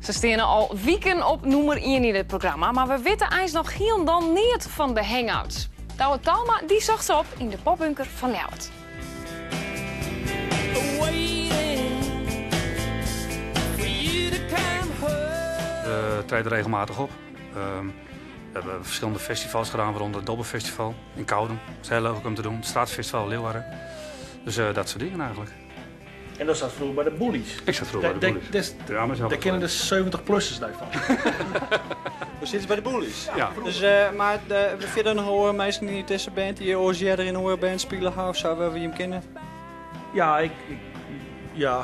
Se steane al wiken op nûmer ien yn it programma, mar we witte eins noch hielendal neat fan de Hangouts. Douwe Talma dy socht se op yn de popbunker fan Ljouwert. We treden regelmatig op. We hebben verschillende festivals gedaan, waaronder het Dobbelfestival in Koudum. Dat is heel leuk om te doen. Het Straatfestival Leeuwarden. Dus dat soort dingen eigenlijk. En dat zat vroeger bij de Bullies. Ik zat vroeger bij de Bullies. Daar kennen de 70-plussers daarvan. We zitten bij de Bullies. Ja. Dus, maar verder nog horen mensen die tussen band die ooit eerder in een band spelen of zo, waar we hem kennen? Ja, ik, ja,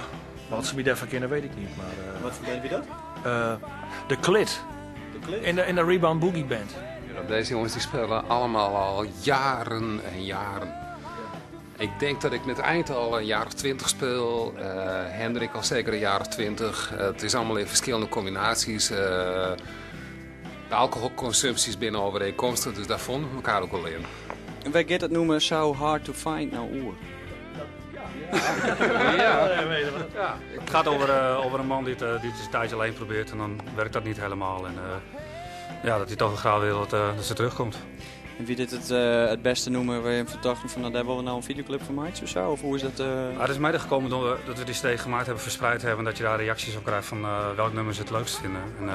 wat ze me daarvan kennen weet ik niet. Maar, Wat voor band wie dat? De Klit. De Klit? In de Rebound Boogie Band. Ja, deze jongens die spelen allemaal al jaren en jaren. Ik denk dat ik met Eind al een jaar of 20 speel. Hendrik al zeker een jaar of 20. Het is allemaal in verschillende combinaties. De alcoholconsumptie is binnen overeenkomstig, dus daar vonden we elkaar ook wel in. En wij gaat het noemen So Hard to Find nou oer? Ja. Ja. Het gaat over een man die het een tijdje alleen probeert en dan werkt dat niet helemaal. En ja, dat hij toch wel graag wil dat ze terugkomt. En wie dit het beste noemen, waar je hem verdacht van, nou, daar willen we nou een videoclip van maken of zo? Of hoe is dat? Het is mede gekomen door dat we die cd gemaakt hebben, verspreid hebben en dat je daar reacties op krijgt van welk nummer ze het leukst vinden. En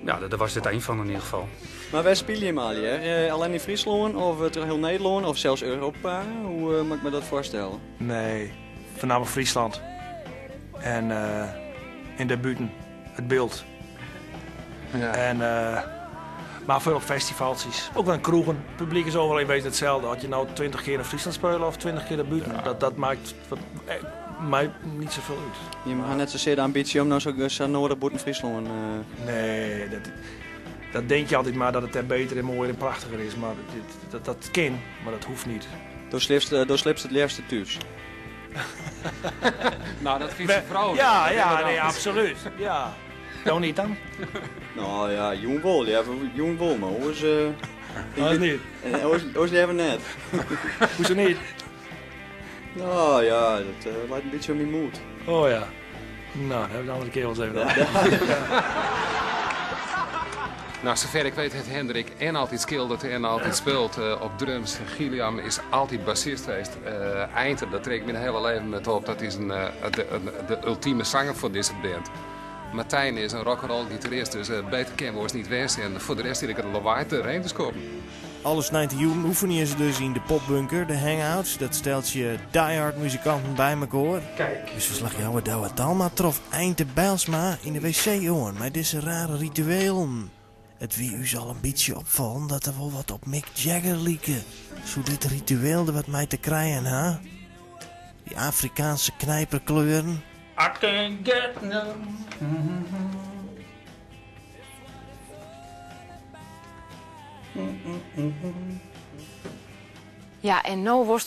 ja, daar was dit één van in ieder geval. Maar wij spelen hem al, hè? Alleen in Friesland of terug heel Nederland of zelfs Europa? Hoe moet ik me dat voorstellen? Nee, voornamelijk Friesland. En in de buiten, het beeld. Ja. En, maar veel op festivals. Ook wel in kroegen. Het publiek is overal in wezen hetzelfde. Had je nou 20 keer in Friesland spelen of 20 keer de buiten, Ja. dat maakt wat mij niet zoveel uit. Je hebt net zozeer de ambitie om nou zo nodig buiten Friesland. Nee, dat denk je altijd maar dat het daar beter en mooier en prachtiger is. Maar dat kan, maar dat hoeft niet. Door slips het liefste thuis. Nou, dat vindt zijn vrouw. Ja, wel. ja, Inderdaad. nee, absoluut. Ja. Nou niet dan? Nou ja, jong wol, ja, jong wol, maar hoe is, Dat is niet. En hoe is die net? Hoezo niet? Nou ja, dat lijkt een beetje op mijn moed. Oh ja. Nou, daar hebben we de andere keer wel eens even over. Nou, zover ik weet heeft Hendrik en altijd schildert en altijd speelt op drums. Gilliam is altijd bassist geweest. Eindhoven, dat trek ik mijn hele leven met op. Dat is de ultieme zanger van deze band. Martijn is een rock'n'roll gitarist, dus beter kennen we ons niet wensen. En voor de rest zit ik het lawaai te te komen. Alles 90 juni oefenen ze dus in de popbunker, de Hangouts. Dat stelt je diehard muzikanten bij elkaar. Kijk. Dus verslag jou Douwe Talma trof Einde Bijlsma in de wc, jongen. Maar deze rare rituelen. Het wie u zal een beetje opvallen dat er wel wat op Mick Jagger lieken. Zo dit ritueel er wat mij te krijgen, hè? Die Afrikaanse knijperkleuren. I can't get no. Ja, en nou wordt